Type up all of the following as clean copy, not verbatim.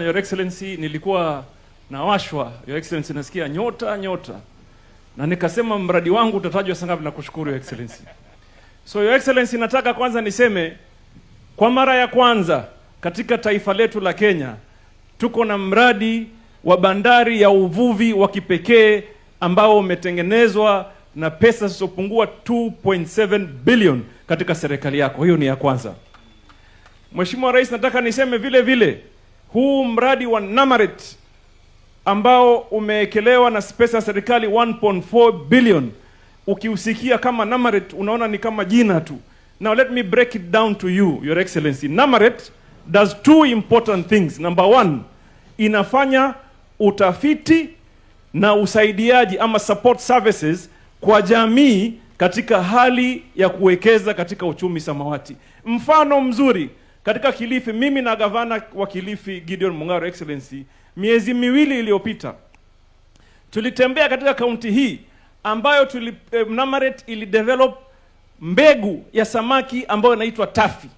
Your Excellency, nilikuwa nawashwa, Your Excellency, nasikia nyota nyota, na nikasema mradi wangu utatajwa saa ngapi? Nakushukuru, Your Excellency. So Your Excellency, nataka kwanza niseme kwa mara ya kwanza katika taifa letu la Kenya tuko na mradi wa bandari ya uvuvi wa kipekee ambao umetengenezwa na pesa zisizopungua 2.7 billion katika serikali yako. Hiyo ni ya kwanza. Mheshimiwa Rais, nataka niseme vile vile huu mradi wa Namaret ambao umeekelewa na pesa ya serikali 1.4 billion, ukiusikia kama Namaret unaona ni kama jina tu. Now let me break it down to you, Your Excellency. Namaret does two important things. Number one, inafanya utafiti na usaidiaji ama support services kwa jamii katika hali ya kuwekeza katika uchumi samawati. Mfano mzuri katika Kilifi, mimi na gavana wa Kilifi Gideon Mung'aro, Excellency, miezi 2 iliyopita tulitembea katika kaunti hii ambayo Namaret ilidevelop mbegu ya samaki ambayo inaitwa tafi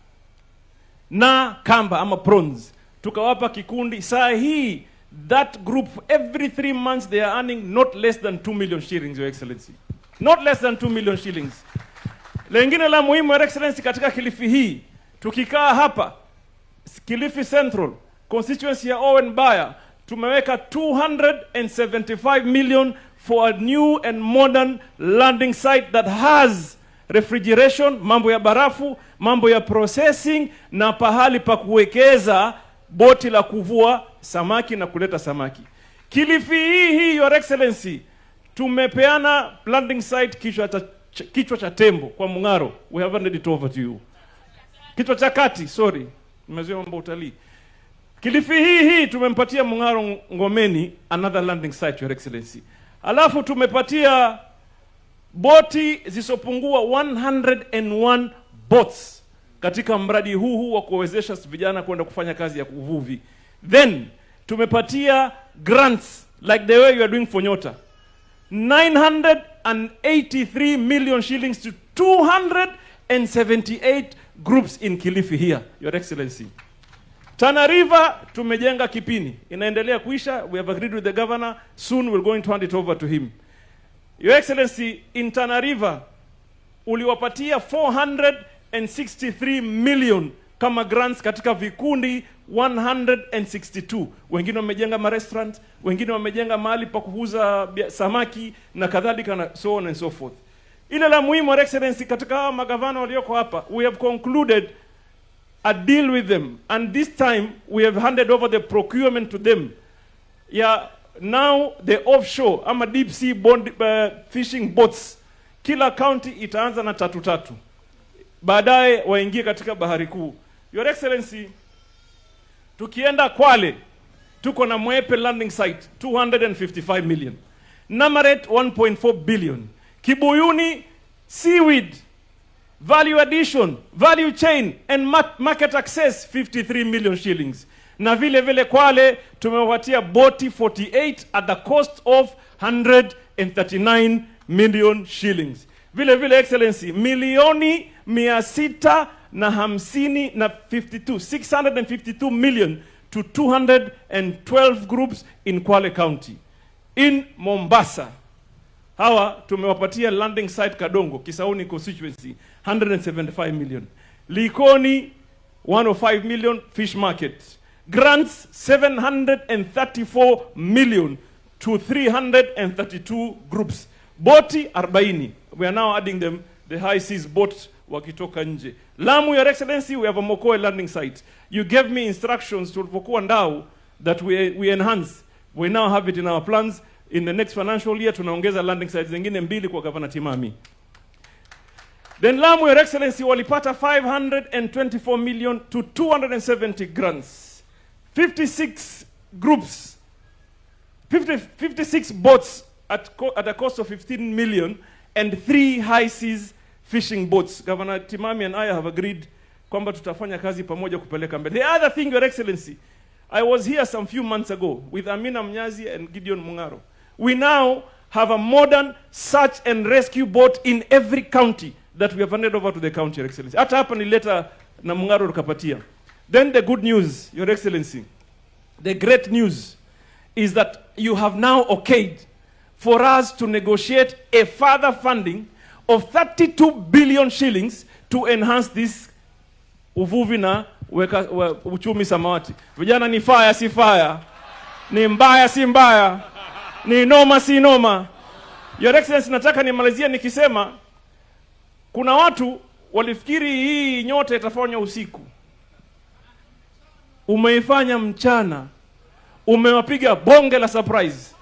na kamba ama prawns, tukawapa kikundi. Saa hii that group, every 3 months they are earning not less than 2 million shillings, Your Excellency, not less than 2 million shillings. Lengine la muhimu, Your Excellency, katika Kilifi hii tukikaa hapa Kilifi Central constituency ya Owen Baya tumeweka 275 million for a new and modern landing site that has refrigeration, mambo ya barafu, mambo ya processing na pahali pa kuwekeza boti la kuvua samaki na kuleta samaki. Kilifi hii hii, Your Excellency, tumepeana landing site kichwa cha tembo kwa Mung'aro. We have handed it over to you. Kichwa cha kati, sorry, nimezoea mambo utalii. Kilifi hii hii tumempatia Mung'aro Ngomeni another landing site, Your Excellency. Alafu tumepatia boti zisizopungua 101 boats katika mradi huu huu wa kuwezesha vijana kwenda kufanya kazi ya uvuvi. Then tumepatia grants like the way you are doing for Nyota, 983 million shillings to 278 groups in Kilifi here, Your Excellency. Tana River tumejenga Kipini, inaendelea kuisha. We have agreed with the governor, soon we're going to hand it over to him. Your Excellency, in Tana River uliwapatia 463 million kama grants katika vikundi 162. Wengine wamejenga ma restaurant, wengine wamejenga mahali pa kuuza samaki na kadhalika na so on and so forth. Ile la muhimu, Your Excellency, katika hawa magavana walioko hapa, we have concluded a deal with them and this time we have handed over the procurement to them ya now the offshore ama deep sea fishing boats. Kila county itaanza na tatu tatu, baadaye waingie katika bahari kuu. Your Excellency, tukienda Kwale tuko na Mwepe landing site 255 million, Namaret 1.4 billion, Kibuyuni seaweed value addition, value chain and market access 53 million shillings. Na vile vile Kwale tumewapatia boti 48 at the cost of 139 million shillings. Vile vile, Excellency, milioni mia sita na hamsini na 52, 652 million to 212 groups in Kwale County. In Mombasa hawa tumewapatia landing site Kadongo, Kisauni constituency, 175 million. Likoni 105 million fish market. Grants 734 million to 332 groups. Boti 40. We are now adding them, the high seas boat wakitoka nje. Lamu, Your Excellency, we have a Mokowe landing site. You gave me instructions tulipokuwa Ndau that we enhance. We now have it in our plans. In the next financial year tunaongeza landing sites zingine mbili kwa Governor Timami. Then Lamu, Your Excellency, walipata 524 million to 270 grants. 56 groups, 50, 56 boats at a cost of 15 million and three high seas fishing boats. Governor Timami and I have agreed kwamba tutafanya kazi pamoja kupeleka mbele. The other thing, Your Excellency, I was here some few months ago with Amina Mnyazi and Gideon Mung'aro. We now have a modern search and rescue boat in every county that we have handed over to the county, Your Excellency. Hata hapa nileta na Mung'aro tukapatia. Then the good news, Your Excellency. The great news is that you have now okayed for us to negotiate a further funding of 32 billion shillings to enhance this uvuvi na uchumi samawati. Vijana, ni fire si fire? Ni mbaya si mbaya? Ni noma si noma? Your Excellency, nataka nimalizie nikisema kuna watu walifikiri hii nyota itafanywa usiku. Umeifanya mchana, umewapiga bonge la surprise.